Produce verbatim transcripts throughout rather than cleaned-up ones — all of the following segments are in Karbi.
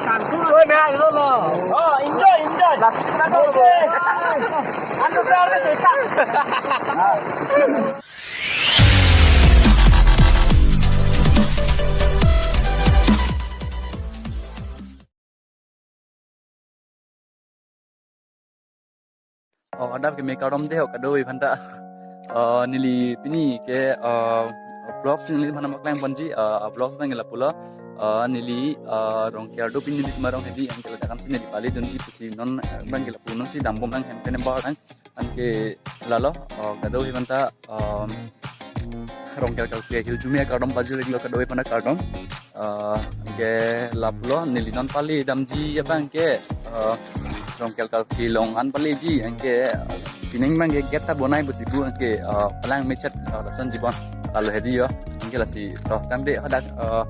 Oi, mera, lo, lo. Oh, enjoy, enjoy. Anu sa, anu sa. Oh, adap ke me kardom dei ho kadokave aphanta. Oh, neli pini ke, oh, vlogs neli mana maklangponji, oh, vlogs abang ke lapulo. Oh, neli, oh, Rongker do pini neli tuma rong hedi, anke ladak ansi neli pali dunji pusi non, eh, abang ke lapu non si dambom lang hem pen bar lang. Anke lalo, oh, kadokave aphanta, um, Rongker Kalke hirjume kardom pajir-iklo kadokave aphanta kardom. Ah, anke lapulo neli non pali damji abang ke, ah, Rongker Kalke along an paliji, anke, ah, pining abang ke gate ta bonai pusi pu anke, ah, palang mechat, ah, lason jibon lalo hedi ho, anke lasi to tangte hadak, ah,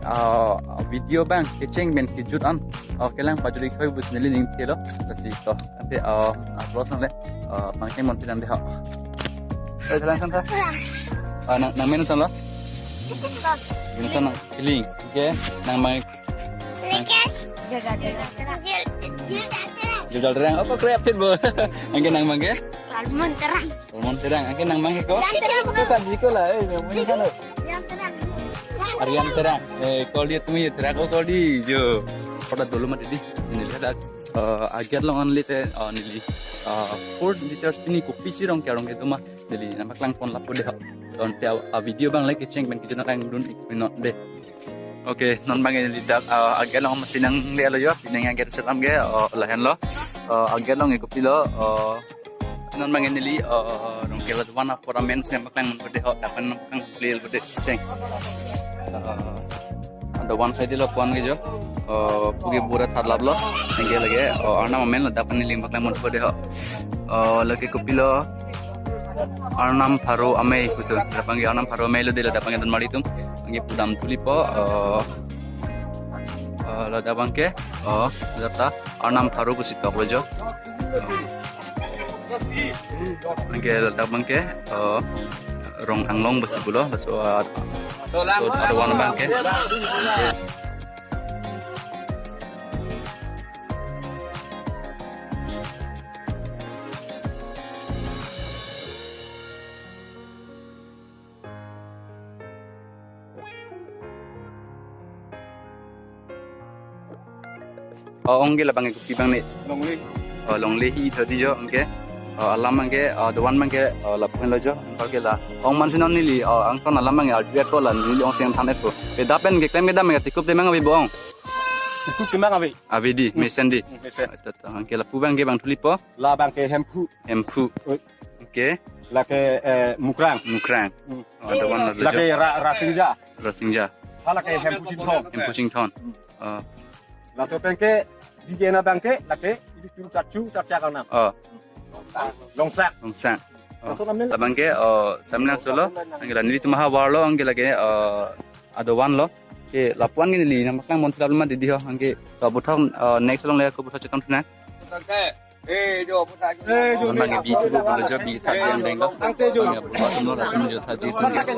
ah, video abang kecheng pen kejut an, ah, kelang pajir-ik thoi pusi neli ning thelo, lasi to tangte, ah, ah, vlogs nangle, ah, pangcheng ponpinang dei ho. Eh, jalan sana. Ah, nang, nang menu sana. Menu sana. Kiling. Oke, nang mang. Jodal Terang. Apa krep pit bo? Anke nang mang ke? Salmon Terang. Salmon Terang. Anke nang mang ke ko? Yan Terang. Ko kan jiko la, eh, yang punya sana. Yan Terang. Aryan Terang. Eh, call dia tumi Terang, ko call di jo. Pada dulu mah di sini lihat. Eh, agate along an lite, eh, neli, eh, four meters pini kopisi Rongker arong kedoma neli nangpaklangpon lapu dei ho. Tangte a, a video abang like kecheng pen kejut nangkangdun-ik non dei. Oke, non abang neli dak, eh, agate along masi nanglelo ho, pining agate selam ke, eh, lahenlo. Eh, agate along ke kopilo, eh, non abang neli, eh, Rongker laduan apor amen si nangpaklangponpo dei ho, dak pen nangpaklang play po dei, cheng. Eh, ada one side lo puan ke jo. Oh, puke bura thar laplo. Anke lake, oh, Arnam amen lo, dak pen neli nangpaklangponpo dei ho. Oh, lake kopilo. Arnam Pharo Amei putu. Dak abang ke Arnam Pharo Amei lo dei, dak abang ke don mari atum. Anke pudam thulipo. Oh, oh, ladak abang ke. Oh, ladak ta Arnam Pharo pusi toklo jo. Oh. Anke ladak abang ke, eh, Rong Anglong pusi pulo, laso, eh, laso aduan abang ke. Oh, ong ke labang ke kopi abang ne? Longle. Oh, longle hi tho dei jo, anke. Oh, alam abang ke, oh, doan abang ke, oh, lapu henlo jo, anke la. Ong man si non neli, oh, angton alam abang ke arju-et ko la, neli ong si nangthan-et ko. Peda pen keklem kedam ke tikup temang ave bo ong? Tikup temang ave. Ave dei, hmm, mesen dei. Hmm, mesen. Oh, to, to, anke lapu abang ke bang thulipo? La abang ke Hemphu. Hemphu. Oi. Anke? Lake, eh, Mukrang. Mukrang. Hmm. Oh, doan lo jo. Lake Ra-, Rasingja. Rasingja. Ha lake Hemphu Chingthon. Hemphu Chingthon. Oh. Laso pen ke, di kena abang ke, lake, ilitum Charchu, Charcha Karnam. Oh. Longsak. Longsak. Oh. Laso namel. Labang ke, oh, samlang solo, anke la nelitum ha varlo, anke lake, oh, adoan lo. Ke lapu-an ke neli nangpaklangpon thulap loma dei ho, anke, oh, puthot, oh, next along le ko puthot chetong thunang. Eh, jo, puthot. Eh, jo. Abang ke bi thulo jo, bi thak jeng deng lo. Tangte jo. Abang ke puthot atum lo, latum jo thak ji atum ke.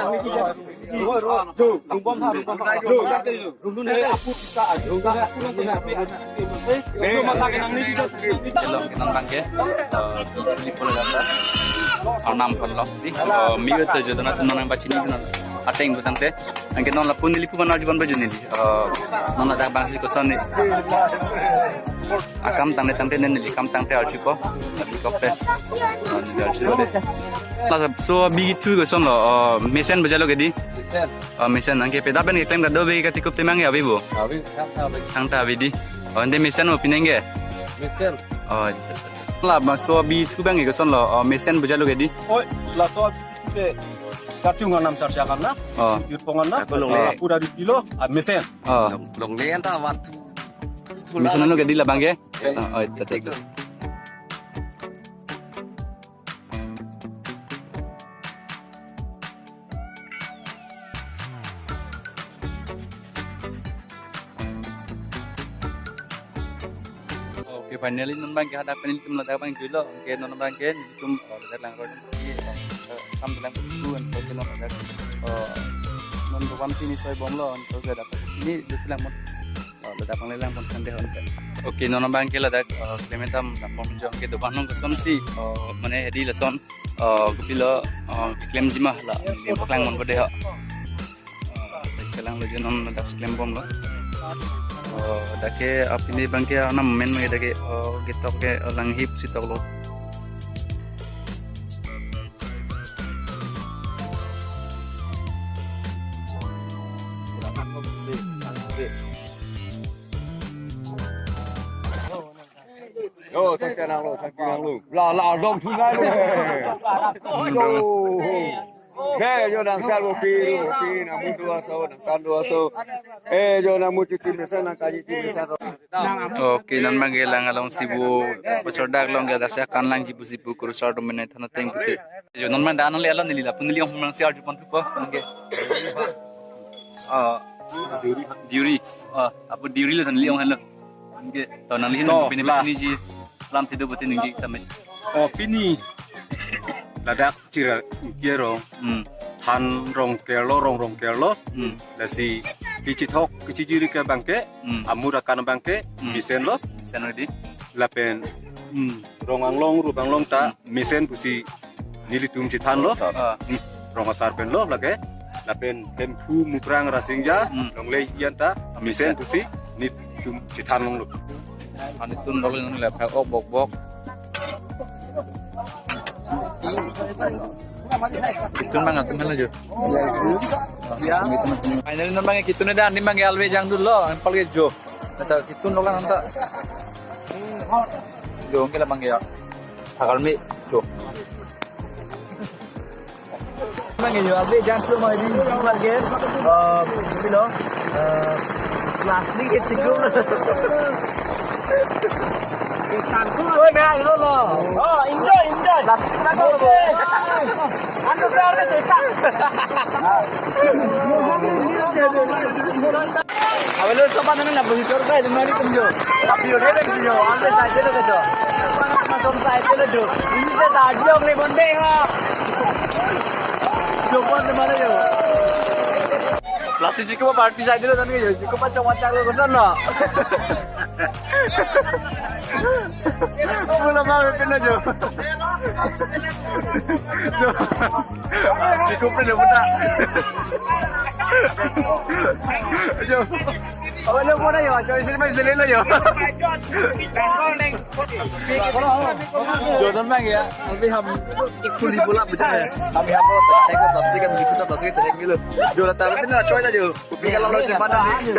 Jo, rumbom ha, rumbom ha. Jo, tangte jo. Rumbom ha, apu kita, apu kita, apu kita. Kelong ke non abang ke, eh, pili pula data. Arnam pon lo. Dei, eh, mi betul jo, dona tu nang baca ni, dona. Ateng betul teh. Anke non lapu neli pu mana juban baju neli. Eh, non ladak abang si koson ne. Akam tangte tangte ne neli kam tangte arju po. Neli kok te. Non neli arju dei. Laso abi thu koson lo, eh, mesen bajalo ke dei. Mesen. Oh, mesen, anke peda pen keklem kadokave katikup temang ke ave bo? Ave, thangta ave. Thangta ave dei. Oh, ante mesen mo pining ke? Mesen. Oh, labangso abi thu abang ke koson lo, oh, mesen bajalo ke dei? Oi, laso abi thu ke Charchu Karnam, Charcha Karnam. Oh. Yut pongan na. Ako longle. Aku dari pilo, ah, mesen. Oh. Long-, longle anta wat. Mesen lo ke dei labang ke? Mesen. Oh, oh, itu, itu. Okay, finally non abang ke hadak pen ilitum ladak abang juilo. Okay, non abang ke ilitum, oh, ladak lang road, eh, kam lang tu, okay, non ladak, oh, non one pini soi bomlo, okay, dapat ini, dua silang mon. Oh, ladak panglelang pon than dei ho. Okay, non abang ke ladak, eh, klem atum lampon jong ke doban along kosonsi, eh, mane hedi lason, eh, kopilo, eh, klemji ma la, klemklang ponpo dei ho. Eh, kelang lo jo non ladak klem bomlo. Eh, dak ke, eh, pini abang ke, eh, nam men me dak ke, eh, ketok ke, eh, langhi pusi toklo. Yo, sangke nanglo, sangke nanglo. La, la, dong sungai lo. Yo. Dei, jo nang sal bopi, bopi, nang mudu aso, nang kandu aso. Eh, jo nang mudu tim mesen, nang kaji tim mesen. Okay, non abang ke lang alongsi pu pachordak along ke dak si akan langji pusi pu kurusar do mene than ateng pute. Jo non abang dan le along neli lapu neli ong mang si arju pon thupo. Okay. Oh, diuri. Oh, apu diuri lo than neli ong henlo. Okay, to nangli hin To, pini la. Pini ji lam tidu pute ningji tame. Oh, pini ladak Chira Ingke arong. Hmm. Than rong kerlo, rong rong kerlo. Hmm. Lasi kechethok, kechejiri ke abang ke, Hmm. amur akan abang ke, Hmm. mesenlo. Mesen lo dei. Lapen, hmm, rong anglong, rup anglong ta, Hmm. mesen pusi nelitum chethanlo. Ah. Hmm, rong asar penlo lake. Lapen Hemphu, Mukrang, Rasingja, Hmm. longle iyan ta, mesen Mesen. pusi nelitum chethan longlo. Anitun dol nang le phak ok bok bok. Kitun abang atum helo jo. Ya. Finally non abang kitun dak adim abang alve jang dunlo, empal ke jo. Neta kitun lo kan anta. Jo ke la abang ya. Hakal me jo. Abang yo, alve jang tu mai di lagi. Eh, pilo. Eh, plastik ke chikum. Oh, na, lo, lo. Oh, enjoy, enjoy. Plastik na ko. Anu sa, anu sa. Avelo sopan na, na bung chor kai, jumari tum jo. Tapi udah deh jo, ambil saja deh jo. Mana masuk saya deh jo. Ini saya tajam nih, bonde ha. Jo, buat di mana jo? Plastik chikum party saja deh tadi jo. Chikum macam-macam lo kesana. Mula mau pindah jo. Jo. Chikum pindah jo. Apa lo mana yo? Coba sini, sini lo yo. Jo, non abang ya. Kami ham ikut di bola betul ya. Kami ham lo, saya plastik kan gitu, plastik kan gitu. Jo, tapi na coy aja jo. Kami kalau lo di mana nih?